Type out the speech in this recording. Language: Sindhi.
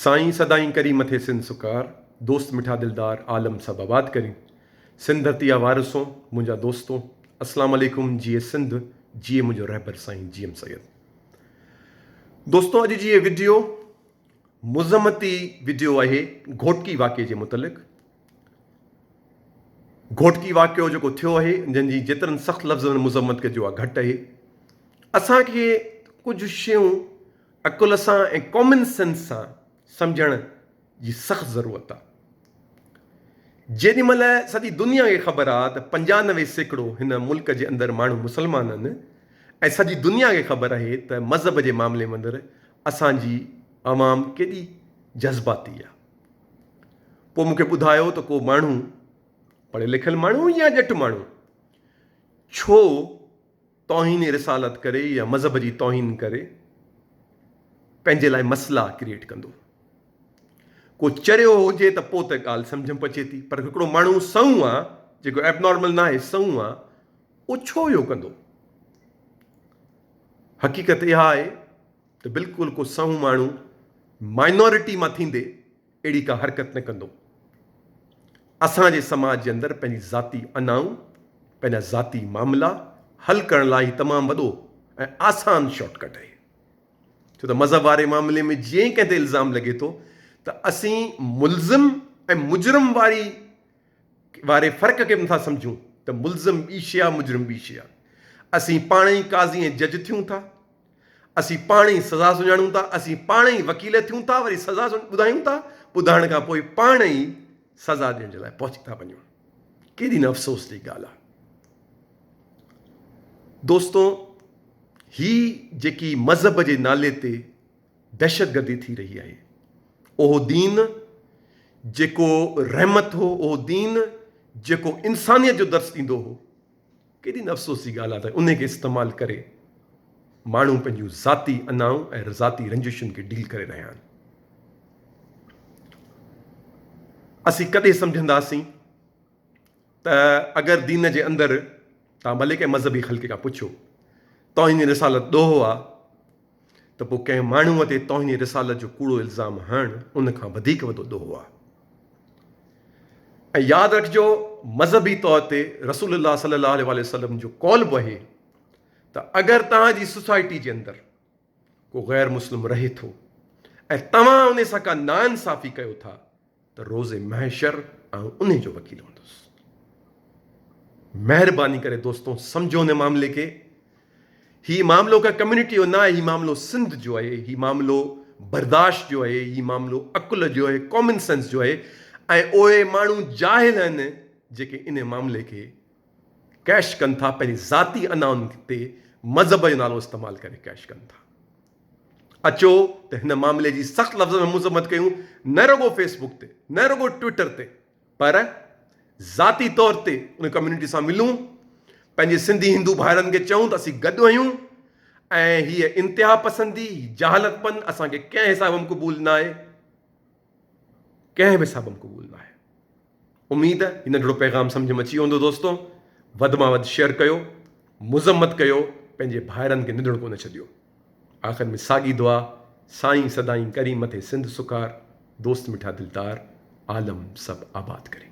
سائين سدائين ڪرين مٿي سنڌ سڪار، دوست مٺا دلدار عالم سڀ آباد ڪرين. سنڌ ڌرتي جا وارثو منهنجا دوستو اسلام عليڪم جيئي سنڌ جيئي منهنجو رهبر سائين جي ايم سيد. دوستو اڄ جي هي وڊيو مذمتي وڊيو آهي گهوٽڪي واقعي جي متعلق. گهوٽڪي واقعو جيڪو ٿيو آهي جنهن جي جيترن سخت لفظن ۾ مذمت ڪجي اها گهٽ آهي. اسان کي ڪجهه شيون عقل سان ۽ ڪامن سينس سان سمجهڻ جي سخت ضرورت آ. جيڏي مهل سڄي دنيا کي خبر آ ته 95% هن ملڪ جي اندر ماڻهو مسلمان آهن ۽ سڄي دنيا کي خبر آهي ته مذهب جي معاملي ۾ اندر اسان جي عوام ڪيڏي جذباتي آ. پوء مون کي ٻڌايو ته ڪو ماڻهو پڙهيل لکيل ماڻهو يا ڄٽ ماڻهو ڇو توهين رسالت ڪري يا مذهب جي توهين ڪري پنهنجي لاء مسئلا ڪريئيٽ ڪندو. ڪو چريو هجي ته پوء ته ڳالهه سمجهه ۾ اچي ٿي پر هڪڙو ماڻهو سنئون آ جيڪو ايبنارمل ناهي سنئون آ اهو ڇو اهو ڪندو؟ حقيقت اها آهي ته بلڪل ڪو سنئون ماڻهو مائنورٽي مان ٿيندي اهڙي ڪا حرڪت نه ڪندو. اسان جي سماج جي اندر پنهنجي ذاتي انائون، پنهنجا ذاتي معاملا حل ڪرڻ لاء هي تمام وڏو ۽ آسان شارٽ ڪٽ آهي. ڇو ته مذهب واري معاملي ۾ جيئن ئي ڪنهن تي الزام لڳي ٿو ته اسين ملزم ۽ مجرم واري واري فرق کي به نٿا سمجهون ته ملزم ٻي شيء آهي مجرم ٻي شيء آهي. اسين پاڻ ئي قاضي ۽ جج ٿيون ٿا. اسين پاڻ ئي سزا سڃاڻون ٿا، اسين پاڻ ئي وڪيل ٿيون ٿا، وري سزا ٻڌايون ٿا، ٻڌائڻ کان پوء پاڻ ئي سزا ڏيڻ جي لاء پهچي ٿا وڃون. ڪيڏي نه افسوس جي ڳالهه آهي. دوستو هي جيڪي مذهب جي نالي تي دهشتگردي ٿي رهي آهي، اهو دين جيڪو رحمت هو، اهو دين جيڪو انسانيت جو درس ڏيندو هو، ڪيڏي نه افسوس جي ڳالهه آهي ته انهي کي استعمال ڪري ماڻهو پنهنجون ذاتي انائون ۽ ذاتي رنجشن کي ڊيل ڪري رهيا آهن. اسين ڪڏهن سمجهنداسين ته اگر دين جي اندر توهان ڀلي ڪنهن مذهبي خلقي کان پڇو توهين رسالت ڏوهه آ ته پوء ڪنهن ماڻهوء تي توهين رسالت جو ڪوڙو الزام هڻڻ ان کان وڌيڪ وڏو ڏوهه آهي. ۽ ياد رکجو مذهبي طور تي رسول الله صلي الله عليه وآله وسلم جو قول به آهي ته اگر توهان جي سوسائٽي جي اندر ڪو غير مسلم رهي ٿو ۽ توهان ان سان ڪا ناانصافي ڪيو ٿا ته روز محشر آئون انهي جو وڪيل هوندس. مهرباني ڪري دوستو سمجهو ان معاملي کي. هي معاملو ڪا ڪميونٽي جو نه آهي، هي معاملو سنڌ جو آهي، هي معاملو برداشت جو آهي، هي معاملو عقل جو آهي، ڪامن سينس جو آهي ۽ اهي ماڻهو جاهل آهن جيڪي ان معاملي کي ڪيش ڪن ٿا، پنهنجي ذاتي انائن تي مذهب جو نالو استعمال ڪري ڪيش ڪن ٿا. اچو ته هن معاملي جي سخت لفظن ۾ مذمت ڪيون نه رڳو فيس بڪ تي نه رڳو ٽوئٽر تي پر ذاتي طور تي ان ڪميونٽي سان ملون پنهنجي سنڌي هندو ڀائرن کي چئون ته اسين گڏ آهيون ۽ هيء انتها پسندي هي جهالت پن اسان کي ڪنهن حساب ۾ قبول نه آهي ڪنهن به حساب ۾ قبول نه آهي اميد هي ننڍڙو پيغام سمجهه م اچي ويو هوندو دوستو وڌ مان وڌ شيئر ڪيو مذمت ڪيو پنهنجي ڀائرن کي ننڍڙو ڪونه ڇڏيو آخر ۾ ساڳي دعا سائين سدائين ڪرين مٿي سنڌ سڪار دوست مٺا دلدار عالم سڀ آباد ڪرين.